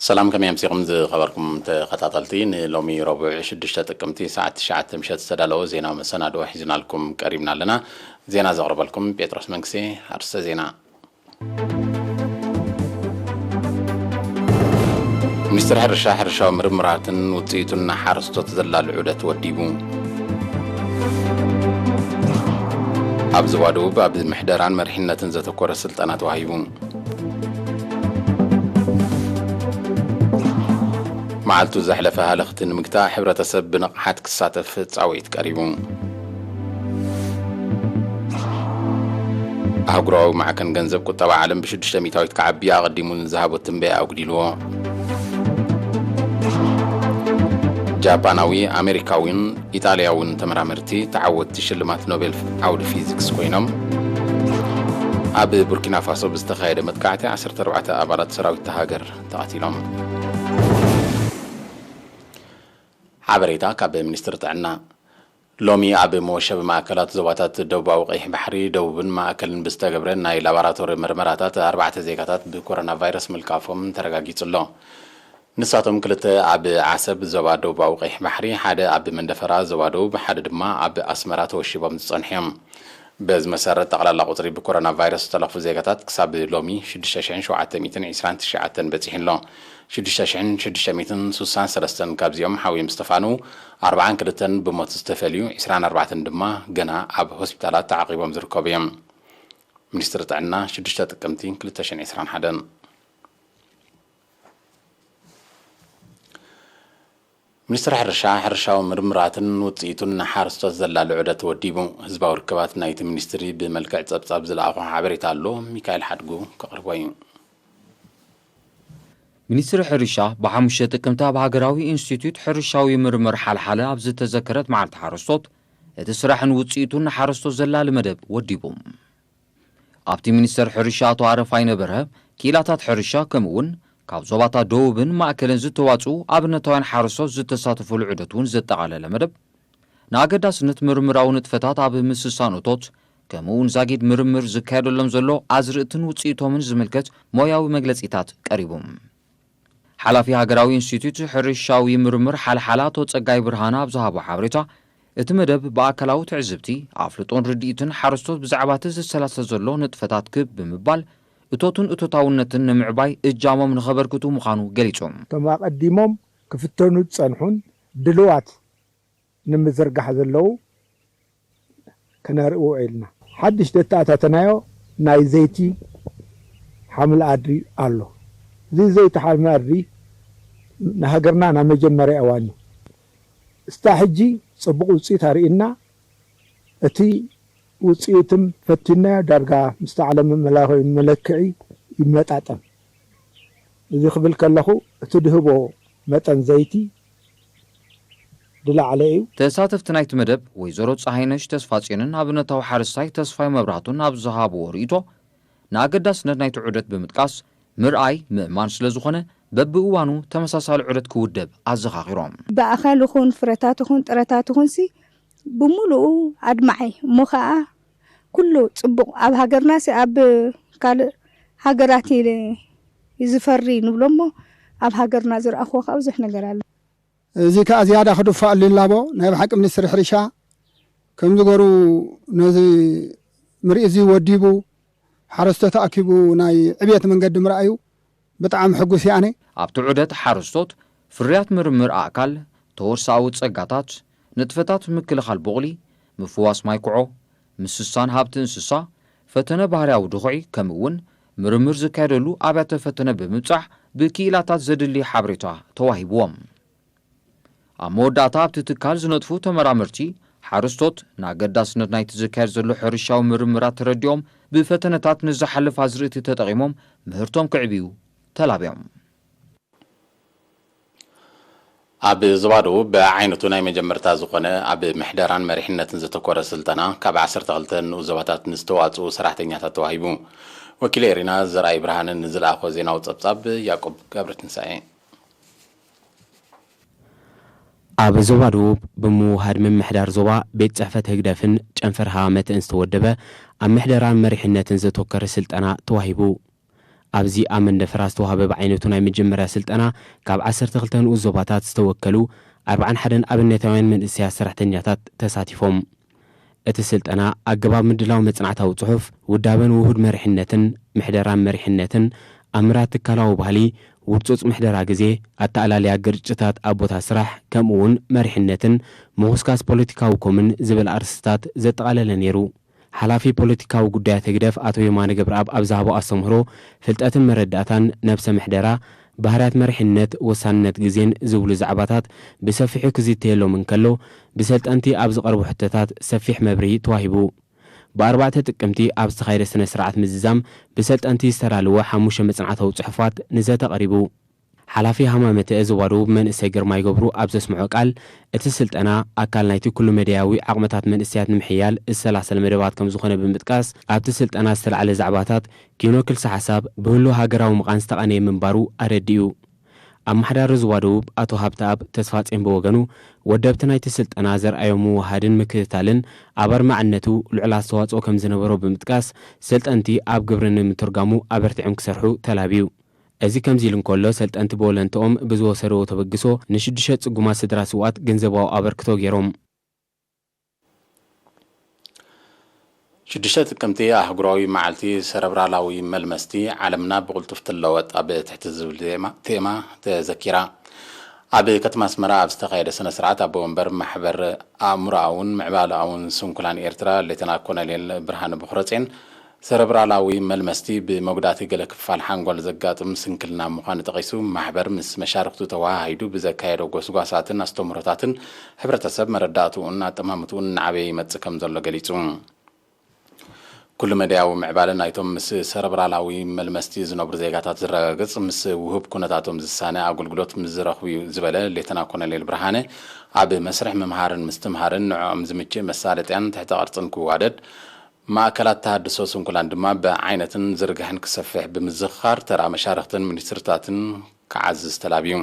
ሰላም፣ ከመይ ኣምሲኹም ዝኸበርኩም ተኸታተልቲ? ንሎሚ ረቡዕ ሽዱሽተ ጥቅምቲ ሰዓት ትሽዓተ ምሸት ዝተዳለወ ዜናዊ መሰናድኦ ሒዝናልኩም ቀሪብና ኣለና። ዜና ዘቕርበልኩም ጴጥሮስ መንግስቴ። ኣርእስተ ዜና። ሚኒስትሪ ሕርሻ፣ ሕርሻዊ ምርምራትን ውፅኢቱን ንሓረስቶት ዘላሊ ዑደት ወዲቡ። ኣብ ዞባ ደቡብ ኣብ ምሕደራን መሪሕነትን ዘተኮረ ስልጠና ተዋሂቡ። መዓልቱ ዘሕለፈ ሃለኽቲ ንምግታእ ሕብረተሰብ ብንቕሓት ክሳተፍ ፃውዒት ቀሪቡ። ኣህጉራዊ ማዕከን ገንዘብ ቁጠባ ዓለም ብሽዱሽተ ሚእታዊት ክዓቢ ኣቐዲሙ ንዝሃቦ ትንበያ ኣጉዲልዎ። ጃፓናዊ፣ ኣሜሪካዊን ኢጣልያውን ተመራመርቲ ተዓወትቲ ሽልማት ኖቤል ዓውዲ ፊዚክስ ኮይኖም። ኣብ ቡርኪና ፋሶ ብዝተኻየደ መጥቃዕቲ ዓሰርተ ኣርባዕተ ኣባላት ሰራዊት እታ ሃገር ተቐቲሎም። ሓበሬታ ካብ ሚኒስትሪ ጥዕና። ሎሚ ኣብ መወሸቢ ማእከላት ዞባታት ደቡባዊ ቀይሕ ባሕሪ፣ ደቡብን ማእከልን ብዝተገብረ ናይ ላቦራቶሪ መርመራታት ኣርባዕተ ዜጋታት ብኮሮና ቫይረስ ምልካፎም ተረጋጊጹ ኣሎ። ንሳቶም ክልተ ኣብ ዓሰብ ዞባ ደቡባዊ ቀይሕ ባሕሪ፣ ሓደ ኣብ መንደፈራ ዞባ ደቡብ፣ ሓደ ድማ ኣብ ኣስመራ ተወሺቦም ዝጸንሑ እዮም። በዚ መሰረት ጠቕላላ ቁጽሪ ብኮሮና ቫይረስ ዝተለኽፉ ዜጋታት ክሳብ ሎሚ ሽዱሽተ ሽሕን ሸውዓተ ሚእትን ዕስራን ትሽዓተን በጺሑ ኣሎ። ሽዱሽተ ሽሕን ሽዱሽተ ሚእትን ስሳን ሰለስተን ካብዚኦም ሓውዮም ዝተፋንዉ፣ ኣርብዓን ክልተን ብሞት ዝተፈልዩ፣ ዕስራን ኣርባዕተን ድማ ገና ኣብ ሆስፒታላት ተዓቒቦም ዝርከቡ እዮም። ሚኒስትሪ ጥዕና፣ ሽዱሽተ ጥቅምቲ ክልተ ሽሕን ዕስራን ሓደን። ሚኒስትሪ ሕርሻ፣ ሕርሻዊ ምርምራትን ውፅኢቱን ንሓረስቶት ዘላሊ ዑደት ወዲቡ። ህዝባዊ ርክባት ናይቲ ሚኒስትሪ ብመልክዕ ጸብጻብ ዝለኣኾ ሓበሬታ ኣሎ፣ ሚካኤል ሓድጉ ከቕርቦ እዩ። ሚኒስትሪ ሕርሻ ብሓሙሽተ ጥቅምቲ ኣብ ሃገራዊ ኢንስቲትዩት ሕርሻዊ ምርምር ሓልሓለ ኣብ ዝተዘከረት መዓልቲ ሓረስቶት፣ እቲ ስራሕን ውፅኢቱን ንሓረስቶት ዘላሊ መደብ ወዲቡ። ኣብቲ ሚኒስተር ሕርሻ ኣቶ ኣረፋይነ በርሀ፣ ክኢላታት ሕርሻ ከምኡ እውን ካብ ዞባታት ደቡብን ማእከልን ዝተዋፅኡ ኣብነታውያን ሓረስቶት ዝተሳተፉሉ ዑደት እውን ዘጠቓለለ መደብ፣ ንኣገዳስነት ምርምራዊ ንጥፈታት ኣብ ምስሳን እቶት፣ ከምኡ እውን ዛጊድ ምርምር ዝካየደሎም ዘሎ ኣዝርእትን ውፅኢቶምን ዝምልከት ሞያዊ መግለፂታት ቀሪቡ። ሓላፊ ሃገራዊ ኢንስቲትዩት ሕርሻዊ ምርምር ሓልሓላ ኣቶ ጸጋይ ብርሃነ ኣብ ዝሃቦ ሓበሬታ፣ እቲ መደብ ብኣካላዊ ትዕዝብቲ፣ ኣፍልጦን ርድኢትን ሓረስቶት ብዛዕባ እቲ ዝሰላሰል ዘሎ ንጥፈታት ክብ ብምባል፣ እቶትን እቶታውነትን ንምዕባይ እጃሞም ንኸበርክቱ ምዃኑ ገሊጹ። እቶም ኣቐዲሞም ክፍተኑ ዝጸንሑን ድልዋት ንምዝርጋሕ ዘለዉ ከነርኢ ውዒልና። ሓድሽ ዘተኣታተናዮ ናይ ዘይቲ ሓምሊ ኣድሪ ኣሎ። እዚ ዘይቲ ሓምሊ ኣድሪ ንሃገርና ናይ መጀመርያ እዋን እዩ። እስታ ሕጂ ጽቡቕ ውጽኢት ኣርኢና፣ እቲ ውጽኢትም ፈቲናዮ ዳርጋ ምስቲ ዓለም ለኻዊ መለክዒ ይመጣጠን። እዚ ክብል ከለኹ፣ እቲ ድህቦ መጠን ዘይቲ ዝለዓለ እዩ። ተሳተፍቲ ናይቲ መደብ ወይዘሮ ፀሃይነሽ ተስፋፅዮንን ኣብነታዊ ሓረስታይ ተስፋይ መብራህቱን ኣብ ዝሃብዎ ርእይቶ፣ ንኣገዳስነት ናይቲ ዑደት ብምጥቃስ፣ ምርኣይ ምእማን ስለ ዝኾነ፣ በብእዋኑ ተመሳሳሊ ዑደት ክውደብ ኣዘኻኺሮም። ብኣኻል ይኹን ፍረታት ይኹን ጥረታት ይኹንሲ፣ ብምሉኡ ኣድማዒ እሞ ኸዓ ኩሉ ጽቡቕ። ኣብ ሃገርናሲ ኣብ ካልእ ሃገራት ይ-፣ ይዝፈሪ ንብሎ እሞ፣ ኣብ ሃገርና ዝረኣኽዎ ከዓ ብዙሕ ነገር ኣሎ። እዚ ከዓ ዝያዳ ክድፋኣሉ ይላቦ። ናይ ብሓቂ ሚኒስትሪ ሕርሻ ከምዚ ገሩ ነዚ ምርኢት እዚ ወዲቡ፣ ሓረስቶት ኣኪቡ ናይ ዕብየት መንገዲ ምርኣዩ ብጣዕሚ ሕጉስ እየ ኣነ። ኣብቲ ዑደት ሓረስቶት፣ ፍርያት ምርምር ኣእካል፣ ተወሳኣዊ ጸጋታት፣ ንጥፈታት ምክልኻል ቡቕሊ፣ ምፍዋስ ማይ ኩዖ፣ ምስሳን ሃብቲ እንስሳ፣ ፈተነ ባህርያዊ ድኹዒ፣ ከምኡ እውን ምርምር ዝካየደሉ ኣብያተ ፈተነ ብምብጻሕ ብክኢላታት ዘድሊ ሓበሬታ ተዋሂብዎም። ኣብ መወዳእታ ኣብቲ ትካል ዝነጥፉ ተመራመርቲ፣ ሓረስቶት ንኣገዳስነት ናይቲ ዝካየድ ዘሎ ሕርሻዊ ምርምራት ተረዲኦም፣ ብፈተነታት ንዝሓልፍ ኣዝርእቲ ተጠቒሞም ምህርቶም ክዕብዩ ተላብዮም። ኣብ ዞባ ደቡብ ብዓይነቱ ናይ መጀመርታ ዝኾነ ኣብ ምሕደራን መሪሕነትን ዘተኮረ ስልጠና ካብ ዓሰርተ ክልተ ንኡስ ዞባታት ንዝተዋፅኡ ሰራሕተኛታት ተዋሂቡ። ወኪል ኤሪና ዘርኣይ ብርሃነ ንዝለኣኾ ዜናዊ ጸብጻብ ያዕቆብ ገብረትንሳኤ። ኣብ ዞባ ደቡብ ብምውሃድ ምምሕዳር ዞባ ቤት ጽሕፈት ህግደፍን ጨንፈር ሃዋመተን ዝተወደበ ኣብ ምሕደራን መሪሕነትን ዘተኮረ ስልጠና ተዋሂቡ። ኣብዚ ኣብ መንደፈራ ዝተዋህበ ብዓይነቱ ናይ መጀመርያ ስልጠና ካብ ዓሰርተ ክልተ ንኡስ ዞባታት ዝተወከሉ ኣርብዓን ሓደን ኣብነታውያን መንእሰያት ሰራሕተኛታት ተሳቲፎም። እቲ ስልጠና ኣገባብ ምድላው መጽናዕታዊ ጽሑፍ፣ ውዳበን ውሁድ መሪሕነትን፣ ምሕደራን መሪሕነትን፣ ኣምራት ትካላዊ ባህሊ፣ ውርጹጽ ምሕደራ ግዜ፣ ኣተኣላልያ ግርጭታት ኣብ ቦታ ስራሕ፣ ከምኡ እውን መሪሕነትን ምኹስካስ ፖለቲካዊ ኮምን ዝብል ኣርእስትታት ዘጠቓለለ ነይሩ። ሓላፊ ፖለቲካዊ ጉዳያት ህግደፍ ኣቶ የማነ ገብረኣብ ኣብ ዝሃቦ ኣስተምህሮ፣ ፍልጠትን መረዳእታን፣ ነብሰ ምሕደራ፣ ባህርያት መሪሕነት፣ ወሳንነት ግዜን ዝብሉ ዛዕባታት ብሰፊሑ ክዝተየሎም እንከሎ፣ ብሰልጠንቲ ኣብ ዝቐርቡ ሕቶታት ሰፊሕ መብርሂ ተዋሂቡ። ብኣርባዕተ ጥቅምቲ ኣብ ዝተኻየደ ስነ ስርዓት ምዝዛም ብሰልጠንቲ ዝተዳለወ ሓሙሽተ መጽናዕታዊ ጽሑፋት ንዘተ ቀሪቡ። ሓላፊ ሃማመተ ዞባ ደቡብ መንእሰይ ግርማይ ገብሩ ኣብ ዘስምዖ ቃል፣ እቲ ስልጠና ኣካል ናይቲ ኩሉ መዳያዊ ዓቕምታት መንእሰያት ንምሕያል ዝሰላሰል መደባት ከም ዝኾነ ብምጥቃስ፣ ኣብቲ ስልጠና ዝተላዕለ ዛዕባታት ኪኖ ክልሰ ሓሳብ ብህሉ ሃገራዊ ምቓን ዝተቓነየ ምንባሩ ኣረዲኡ። ኣመሓዳሪ ዞባ ደቡብ ኣቶ ሃብተኣብ ተስፋጼን ብወገኑ፣ ወደብቲ ናይቲ ስልጠና ዘርኣዮ ምውሃድን ምክትታልን ኣብ ኣርማዕነቱ ልዑል ኣስተዋጽኦ ከም ዝነበሮ ብምጥቃስ፣ ሰልጠንቲ ኣብ ግብሪ ንምትርጓሙ ኣበርቲዖም ክሰርሑ ተላብዩ። እዚ ከምዚ ኢሉ እንከሎ፣ ሰልጠንቲ ብወለንትኦም ብዝወሰድዎ ተበግሶ ንሽዱሽተ ጽጉማት ስድራ ስውኣት ገንዘባዊ ኣበርክቶ ገይሮም። ሽዱሽተ ጥቅምቲ ኣህጉራዊ መዓልቲ ሰረብራላዊ መልመስቲ ዓለምና ብቕልጡፍ ትለወጥ ኣብ ትሕቲ ዝብል ቴማ፣ ቴማ ተዘኪራ። ኣብ ከተማ ኣስመራ ኣብ ዝተኻየደ ስነ ስርዓት ኣቦ ወንበር ማሕበር ኣእምሮኣውን ምዕባለኣውን ስንኩላን ኤርትራ ሌተና ኮሎኔል ብርሃነ ቦኽረጼን ሰረብራላዊ መልመስቲ ብመጉዳእቲ ገለ ክፋል ሓንጎል ዘጋጥም ስንክልና ምዃኑ ጠቒሱ፣ ማሕበር ምስ መሻርኽቱ ተወሃሂዱ ብዘካየዶ ጎስጓሳትን ኣስተምህሮታትን ሕብረተሰብ መረዳእትኡን ኣጠማምትኡን እናዓበየ ይመጽእ ከም ዘሎ ገሊጹ። ኩሉ መዳያዊ ምዕባለ ናይቶም ምስ ሰረብራላዊ መልመስቲ ዝነብሩ ዜጋታት ዝረጋገጽ፣ ምስ ውሁብ ኩነታቶም ዝሳነ ኣገልግሎት ምስ ዝረኽቡ እዩ ዝበለ ሌተና ኮሎኔል ብርሃነ፣ ኣብ መስርሕ ምምሃርን ምስትምሃርን ንዕኦም ዝምችእ መሳለጥያን ትሕተ ቅርጽን ክዋደድ፣ ማእከላት ተሃድሶ ስንኩላን ድማ ብዓይነትን ዝርግሐን ክሰፍሕ ብምዝኽኻር፣ ተራ መሻርኽትን ሚኒስትርታትን ክዓዝዝ ተላብዩ።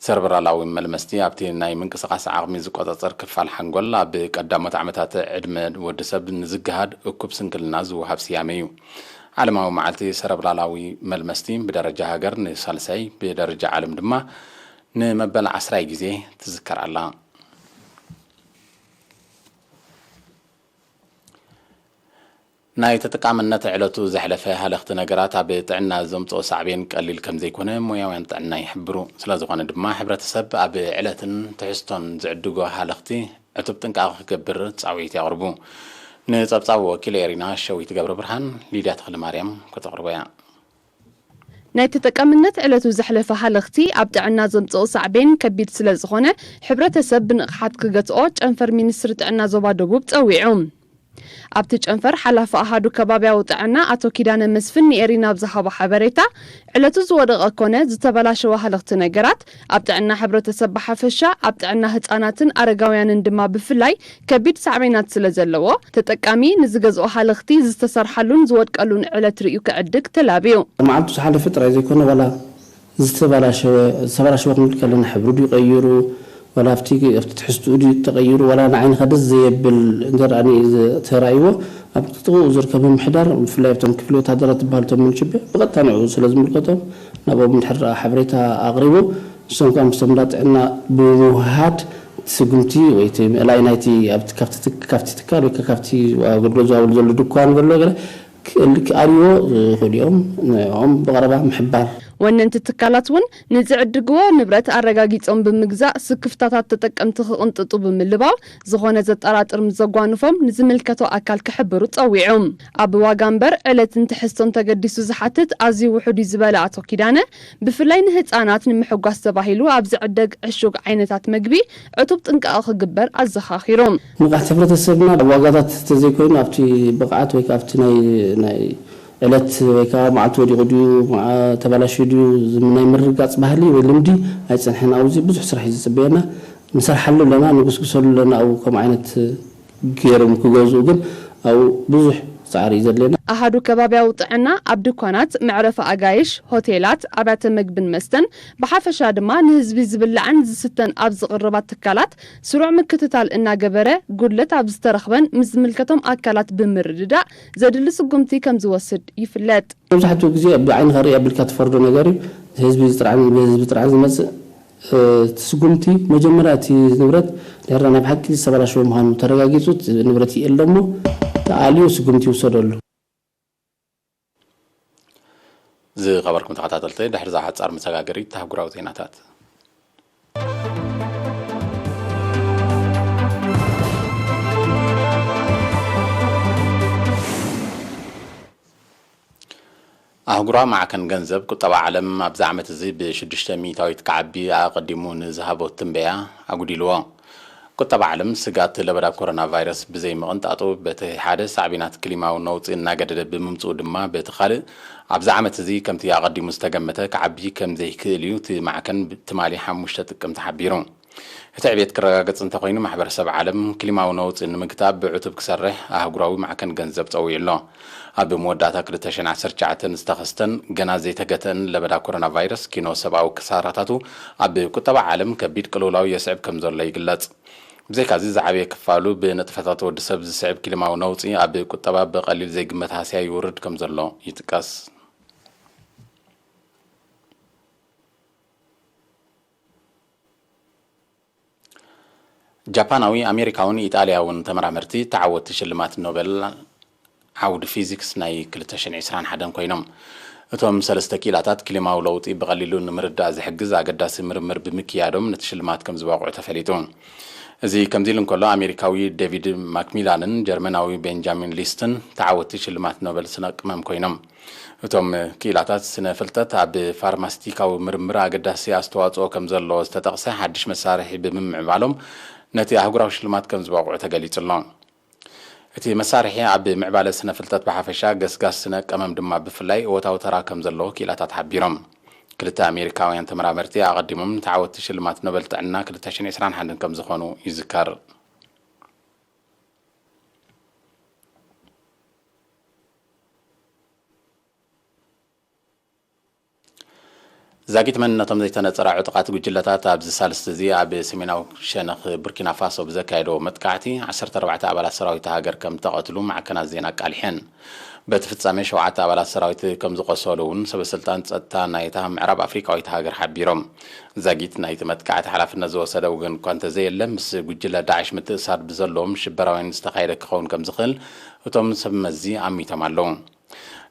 ሰረብራላዊ መልመስቲ ኣብቲ ናይ ምንቅስቓስ ዓቕሚ ዝቆጻጸር ክፋል ሓንጎል፣ ኣብ ቀዳሞት ዓመታት ዕድመ ወዲ ሰብ ንዝገሃድ እኩብ ስንክልና ዝወሃብ ስያመ እዩ። ዓለማዊ መዓልቲ ሰረብራላዊ መልመስቲ ብደረጃ ሃገር ንሳልሳይ፣ ብደረጃ ዓለም ድማ ንመበል ዓስራይ ግዜ ትዝከር ኣላ። ናይ ተጠቃምነት ዕለቱ ዘሕለፈ ሃለኽቲ ነገራት ኣብ ጥዕና ዘምጽኦ ሳዕቤን ቀሊል ከም ዘይኮነ ሞያውያን ጥዕና ይሕብሩ። ስለ ዝኾነ ድማ ሕብረተሰብ ኣብ ዕለትን ትሕዝቶን ዝዕድጎ ሃለኽቲ ዕቱብ ጥንቃቐ ክገብር ጻውዒት የቕርቡ። ንጸብጻብ ወኪል ኤሪና ሸዊት ገብረ ብርሃን ሊድያ ተኽለ ማርያም ከተቕርቦ እያ። ናይ ተጠቃምነት ዕለቱ ዘሕለፈ ሃለኽቲ ኣብ ጥዕና ዘምጽኦ ሳዕቤን ከቢድ ስለ ዝኾነ፣ ሕብረተሰብ ብንቕሓት ክገትኦ ጨንፈር ሚኒስትሪ ጥዕና ዞባ ደቡብ ጸዊዑ። ኣብቲ ጨንፈር ሓላፊ ኣሃዱ ከባብያዊ ጥዕና ኣቶ ኪዳነ መስፍን ንኤሪና ኣብ ዝሃቦ ሓበሬታ፣ ዕለቱ ዝወደቐ ኮነ ዝተበላሸወ ሃለኽቲ ነገራት ኣብ ጥዕና ሕብረተሰብ ብሓፈሻ፣ ኣብ ጥዕና ህጻናትን ኣረጋውያንን ድማ ብፍላይ ከቢድ ሳዕቤናት ስለ ዘለዎ፣ ተጠቃሚ ንዝገዝኦ ሃለኽቲ ዝተሰርሓሉን ዝወድቀሉን ዕለት ርእዩ ክዕድግ ተላብዩ። መዓልቱ ዝሓለፈ ጥራይ ዘይኮነ፣ ዋላ ዝተበላሸወ፣ ዝተበላሸወ ክንብል ከለና ሕብሩ ድዩ ቀይሩ፣ ዋላ ኣብቲ፣ ኣብቲ ትሕዝትኡ ድዩ ተቐይሩ፣ ዋላ ንዓይንኻ ደስ ዘየብል እንተ ደኣ ተራእይዎ፣ ኣብ ጥቕኡ ዝርከብ ምምሕዳር፣ ብፍላይ ኣብቶም ክፍሊ ወታደራት ዝበሃሉ እቶም ምንሽቤ፣ ብቐጥታ ንዕኡ ስለ ዝምልከቶም፣ ናብኦም እንድሕር ደኣ ሓበሬታ ኣቕሪቡ፣ ንሶም ከኣ ምስቶም እንዳ ጥዕና ብምውህሃድ፣ እቲ ስጉምቲ ወይ እቲ ምእላይ ናይቲ ኣብቲ፣ ካብቲ ትክ-፣ ካብቲ ትካል ወይ ከ-፣ ካብቲ ኣገልግሎት ዝወሃበሉ ዘሎ ድኳን ዘሎ ገለ ክእል-፣ ክኣልይዎ ዝኽእሉ እዮም። ንዕኦም ብቐረባ ምሕባር። ወነንቲ ትካላት እውን ንዝዕድግዎ ንብረት ኣረጋጊጾም ብምግዛእ፣ ስክፍታታት ተጠቀምቲ ክቕንጥጡ ብምልባው፣ ዝኾነ ዘጠራጥር ምስ ዘጓንፎም ንዝምልከቶ ኣካል ክሕብሩ ጸዊዑ። ኣብ ዋጋ እምበር ዕለትን ትሕዝቶን ተገዲሱ ዝሓትት ኣዝዩ ውሑድ እዩ ዝበለ ኣቶ ኪዳነ፣ ብፍላይ ንህጻናት ንምሕጓስ ተባሂሉ ኣብ ዝዕደግ ዕሹግ ዓይነታት መግቢ ዕቱብ ጥንቃቐ ክግበር ኣዘኻኺሩ። ንቕሓት ሕብረተሰብና ኣብ ዋጋታት ተዘይኮይኑ ኣብቲ ብቕዓት ወይ ከኣ ኣብቲ ናይ፣ ናይ ዕለት ወይ ከኣ መዓልቲ ወዲቑ ድዩ፣ መዓ-፣ ተበላሽዩ ድዩ፣ ዝም-፣ ናይ ምርግጋጽ ባህሊ ወይ ልምዲ ኣይጸንሐን። ኣብዚ ብዙሕ ስራሕ እዩ ዝጽበየና። ንሰርሓሉ ኣለና፣ ንጉስጉሰሉ ኣለና። ኣብኡ ከምኡ ዓይነት ገይሮም ክገዝኡ ግን ኣብኡ ብዙሕ ጻዕሪ እዩ ዘድልየና። ኣሃዱ ከባብያዊ ጥዕና ኣብ ድኳናት፣ መዕረፊ ኣጋይሽ፣ ሆቴላት፣ ኣብያተ መግብን መስተን፣ ብሓፈሻ ድማ ንህዝቢ ዝብላዕን ዝስተን ኣብ ዝቕርባ ትካላት ስሩዕ ምክትታል እናገበረ፣ ጉድለት ኣብ ዝተረኽበን ምስ ዝምልከቶም ኣካላት ብምርድዳእ ዘድሊ ስጉምቲ ከም ዝወስድ ይፍለጥ። መብዛሕትኡ ግዜ ብዓይንኻ ርኢ ኣቢልካ ትፈርዶ ነገር እዩ። ህዝቢ ጥራሕ ብህዝቢ ጥራሕ ዝመፅእ እቲ ስጉምቲ መጀመርያ እቲ ንብረት ድሕሪ ናይ ብሓቂ ዝተበላሸወ ምዃኑ ተረጋጊፁ እቲ ንብረት ይእለ እሞ ተኣልዩ ስጉምቲ ይውሰደሉ። ዝኸበርኩም ተኸታተልቲ ድሕሪ እዛ ሓጻር መሰጋገሪት ኣህጉራዊ ዜናታት ኣህጉራዊ ማዕከን ገንዘብ ቁጠባ ዓለም ኣብዚ ዓመት እዚ ብሽዱሽተ ሚእታዊት ክዓቢ ኣቐዲሙ ንዝሃቦ ትንበያ ኣጉዲልዎ። ቁጠባ ዓለም ስጋት ለበዳ ኮሮና ቫይረስ ብዘይ ምቕንጣጡ በቲ ሓደ ሳዕቤናት ክሊማዊ ነውጺ እናገደደ ብምምጽኡ ድማ በቲ ካልእ ኣብዚ ዓመት እዚ ከምቲ ኣቐዲሙ ዝተገመተ ክዓቢ ከም ዘይክእል እዩ እቲ ማዕከን ትማሊ ሓሙሽተ ጥቅምቲ ሓቢሩ። እቲ ዕብየት ክረጋገጽ እንተኾይኑ ማሕበረሰብ ዓለም ክሊማዊ ነውጺ ንምግታእ ብዕቱብ ክሰርሕ ኣህጉራዊ ማዕከን ገንዘብ ጸዊዑ ኣሎ። ኣብ መወዳእታ ክልተ ሽሕን ዓሰርተ ትሽዓተን ዝተኸስተን ገና ዘይተገተአን ለበዳ ኮሮና ቫይረስ ኪኖ ሰብኣዊ ክሳራታቱ ኣብ ቁጠባ ዓለም ከቢድ ቅልውላው የስዕብ ከም ዘሎ ይግለጽ። ብዘይካዚ ዝዓበየ ክፋሉ ብንጥፈታት ወዲ ሰብ ዝስዕብ ክሊማዊ ነውጺ ኣብ ቁጠባ ብቐሊል ዘይግመት ሃስያ ይውርድ ከም ዘሎ ይጥቀስ። ጃፓናዊ፣ ኣሜሪካውን ኢጣልያውን ተመራመርቲ ተዓወትቲ ሽልማት ኖበል ዓውዲ ፊዚክስ ናይ ክልተ ሽሕን ዕስራን ሓደን ኮይኖም። እቶም ሰለስተ ክኢላታት ክሊማዊ ለውጢ ብቐሊሉ ንምርዳእ ዝሕግዝ ኣገዳሲ ምርምር ብምክያዶም ነቲ ሽልማት ከም ዝበቕዑ ተፈሊጡ። እዚ ከምዚ ኢሉ እንከሎ ኣሜሪካዊ ዴቪድ ማክሚላንን ጀርመናዊ ቤንጃሚን ሊስትን ተዓወትቲ ሽልማት ኖበል ስነ ቅመም ኮይኖም። እቶም ክኢላታት ስነ ፍልጠት ኣብ ፋርማስቲካዊ ምርምር ኣገዳሲ ኣስተዋፅኦ ከም ዘለዎ ዝተጠቕሰ ሓድሽ መሳርሒ ብምምዕባሎም ነቲ ኣህጉራዊ ሽልማት ከም ዝበቕዑ ተገሊጹ ኣሎ። እቲ መሳርሒ ኣብ ምዕባለ ስነ ፍልጠት ብሓፈሻ ገስጋስ ስነ ቀመም ድማ ብፍላይ እወታዊ ተራ ከም ዘለዎ ክኢላታት ሓቢሮም። ክልተ ኣሜሪካውያን ተመራመርቲ ኣቐዲሞም ተዓወትቲ ሽልማት ኖበል ጥዕና ክልተ ሽሕን ዕስራን ሓደን ከም ዝኾኑ ይዝከር። ዛጊት መንነቶም ዘይተነጸረ ዕጡቓት ጉጅለታት ኣብዚ ሳልስቲ እዚ ኣብ ሰሜናዊ ሸነኽ ቡርኪና ፋሶ ብዘካየድዎ መጥቃዕቲ ዓሰርተ ኣርባዕተ ኣባላት ሰራዊት ሃገር ከም ተቐትሉ ማዕከናት ዜና ኣቃሊሐን። በቲ ፍጻሜ ሸውዓተ ኣባላት ሰራዊት ከም ዝቖሰሉ እውን ሰበስልጣን ጸጥታ ናይታ ምዕራብ ኣፍሪቃዊት ሃገር ሓቢሮም። ዛጊት ናይቲ መጥቃዕቲ ሓላፍነት ዝወሰደ ወገን እኳ እንተዘየለ፣ ምስ ጉጅለ ዳዕሽ ምትእስሳር ብዘለዎም ሽበራውያን ዝተኻየደ ክኸውን ከም ዝኽእል እቶም ሰብ መዚ ኣሚቶም ኣለዉ።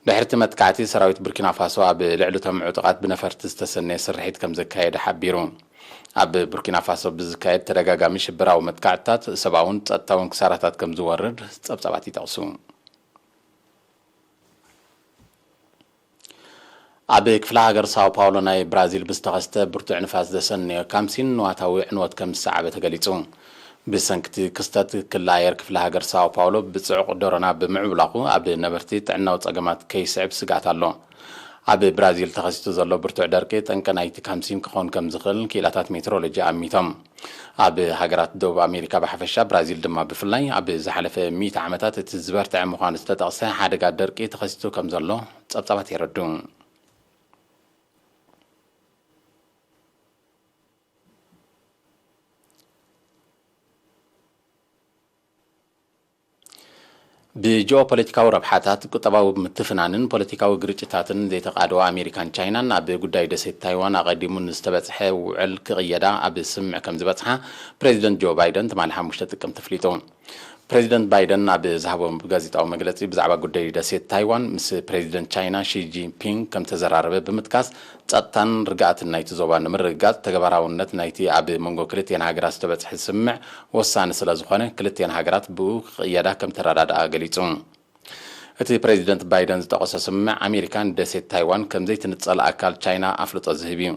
ድሕሪ እቲ መጥቃዕቲ፣ ሰራዊት ቡርኪና ፋሶ ኣብ ልዕሊ እቶም ዕጡቓት ብነፈርቲ ዝተሰነየ ስርሒት ከም ዘካየደ ሓቢሩ። ኣብ ቡርኪና ፋሶ ብዝካየድ ተደጋጋሚ ሽበራዊ መጥቃዕትታት ሰብኣውን ጸጥታውን ክሳራታት ከም ዝወርድ ጸብጻባት ይጠቕሱ። ኣብ ክፍለ ሃገር ሳኦ ፓውሎ ናይ ብራዚል ብዝተኸስተ ብርቱዕ ንፋስ ዘሰነዮ ካምሲን ንዋታዊ ዕንወት ከም ዝሰዓበ ተገሊጹ። ብሰንኪ እቲ ክስተት ክሊ ኣየር ክፍለ ሃገር ሳኦ ፓውሎ ብጽዑቕ ደሮና ብምዕብላቑ ኣብ ነበርቲ ጥዕናዊ ጸገማት ከይስዕብ ስግኣት ኣሎ። ኣብ ብራዚል ተኸሲቱ ዘሎ ብርቱዕ ደርቂ ጠንቂ ናይቲ ካምሲን ክኸውን ከም ዝኽእል ክኢላታት ሜትሮሎጂ ኣሚቶም። ኣብ ሃገራት ደቡብ ኣሜሪካ ብሓፈሻ ብራዚል ድማ ብፍላይ ኣብ ዝሓለፈ ሚእቲ ዓመታት እቲ ዝበርትዐ ምዃኑ ዝተጠቕሰ ሓደጋ ደርቂ ተኸሲቱ ከም ዘሎ ጸብጻባት የረድኡ። ብጂኦፖለቲካዊ ረብሓታት፣ ቁጠባዊ ምትፍናንን ፖለቲካዊ ግርጭታትን ዘይተቓደዋ ኣሜሪካን ቻይናን ኣብ ጉዳይ ደሴት ታይዋን ኣቐዲሙ ንዝተበጽሐ ውዕል ክቕየዳ ኣብ ስምምዕ ከም ዝበጽሓ ፕሬዚደንት ጆ ባይደን ትማሊ ሓሙሽተ ጥቅምቲ ኣፍሊጡ። ፕሬዚደንት ባይደን ኣብ ዝሃቦ ጋዜጣዊ መግለጺ ብዛዕባ ጉዳይ ደሴት ታይዋን ምስ ፕሬዚደንት ቻይና ሺ ጂንፒንግ ከም ተዘራረበ ብምጥቃስ፣ ጸጥታን ርግኣትን ናይቲ ዞባ ንምርግጋጽ ተግባራውነት ናይቲ ኣብ መንጎ ክልቲኤን ሃገራት ዝተበጽሐ ስምምዕ ወሳኒ ስለ ዝኾነ፣ ክልቲኤን ሃገራት ብኡ ክቕየዳ ከም ተረዳድኣ ገሊጹ። እቲ ፕሬዚደንት ባይደን ዝጠቐሶ ስምምዕ፣ ኣሜሪካ ንደሴት ታይዋን ከም ዘይትንጸል ኣካል ቻይና ኣፍልጦ ዝህብ እዩ።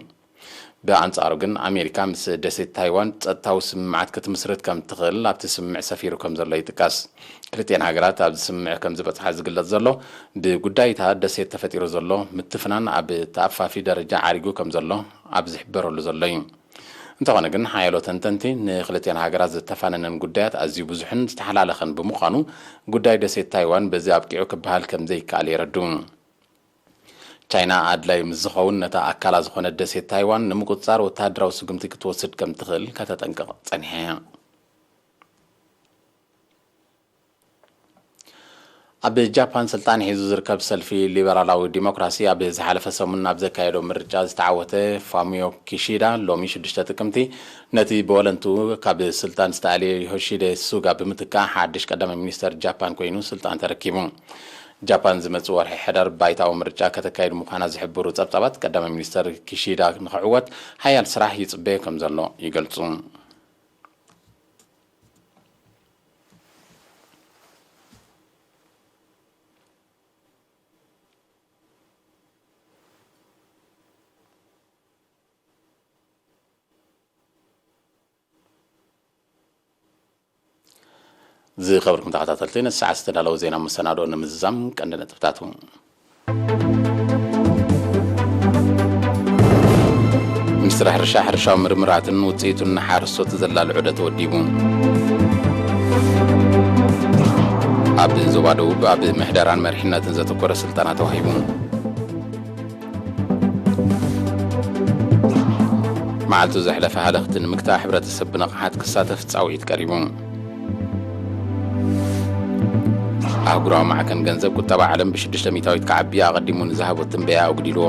ብኣንጻሩ ግን፣ ኣሜሪካ ምስ ደሴት ታይዋን ጸጥታዊ ስምምዓት ክትምስርት ከም ትኽእል ኣብቲ ስምምዕ ሰፊሩ ከም ዘሎ ይጥቀስ። ክልቲኤን ሃገራት ኣብዚ ስምምዕ ከም ዝበጽሓ ዝግለጽ ዘሎ፣ ብጉዳይ እታ ደሴት ተፈጢሩ ዘሎ ምትፍናን ኣብ ተኣፋፊ ደረጃ ዓሪጉ ከም ዘሎ ኣብ ዝሕበረሉ ዘሎ እዩ። እንተኾነ ግን ሓያሎ ተንተንቲ ንክልቲኣን ሃገራት ዘተፋነነን ጉዳያት ኣዝዩ ብዙሕን ዝተሓላለኸን ብምዃኑ ጉዳይ ደሴት ታይዋን በዚ ኣብቂዑ ክበሃል ከም ዘይከኣል የረድኡ። ቻይና ኣድላይ ምስ ዝኸውን ነታ ኣካላ ዝኾነት ደሴት ታይዋን ንምቁጽጻር ወተሃደራዊ ስጉምቲ ክትወስድ ከም ትኽእል ከተጠንቅቕ ጸኒሓ እያ። ኣብ ጃፓን ስልጣን ሒዙ ዝርከብ ሰልፊ ሊበራላዊ ዲሞክራሲ ኣብ ዝሓለፈ ሰሙን ኣብ ዘካየዶ ምርጫ ዝተዓወተ ፋሚዮ ኪሺዳ ሎሚ ሽዱሽተ ጥቅምቲ ነቲ ብወለንትኡ ካብ ስልጣን ዝተኣልየ ዮሺደ ሱጋ ብምትካእ ሓድሽ ቀዳማይ ሚኒስተር ጃፓን ኮይኑ ስልጣን ተረኪቡ። ጃፓን ዝመጽእ ወርሒ ሕዳር ባይታዊ ምርጫ ከተካይድ ምዃና ዝሕብሩ ጸብጻባት ቀዳማይ ሚኒስተር ኪሺዳ ንኽዕወት ሓያል ስራሕ ይጽበዮ ከም ዘሎ ይገልጹ። ዝኸበርኩም ተኸታተልቲ፣ ነዚ ሰዓት ዝተዳለወ ዜና መሰናድኦ ንምዝዛም ቀንዲ ነጥብታቱ። ሚኒስትሪ ሕርሻ፣ ሕርሻዊ ምርምራትን ውፅኢቱን ንሓረስቶት ዘላልዕ ዑደት ተወዲቡ። ኣብ ዞባ ደቡብ ኣብ ምሕደራን መሪሕነትን ዘተኮረ ስልጠና ተዋሂቡ። መዓልቱ ዘሕለፈ ሃለኽቲ ንምግታእ ሕብረተሰብ ብንቕሓት ክሳተፍ ጻውዒት ቀሪቡ። ኣህጉራዊ ማዕከን ገንዘብ ቁጠባ ዓለም ብሽዱሽተ ሚእታዊት ክዓቢ ኣቐዲሙ ንዝሃቦ ትንበያ ኣጉዲልዎ።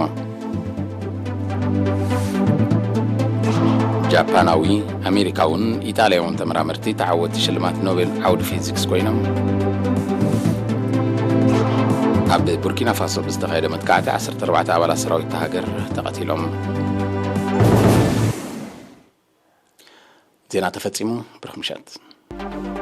ጃፓናዊ፣ ኣሜሪካውን ኢጣልያውን ተመራመርቲ ተዓወቲ ሽልማት ኖቤል ዓውዲ ፊዚክስ ኮይኖም። ኣብ ቡርኪና ፋሶ ብዝተኻየደ መጥቃዕቲ ዓሰርተ ኣርባዕተ ኣባላት ሰራዊት እታ ሃገር ተቐቲሎም። ዜና ተፈጺሙ። ብሩኽ ምሸት።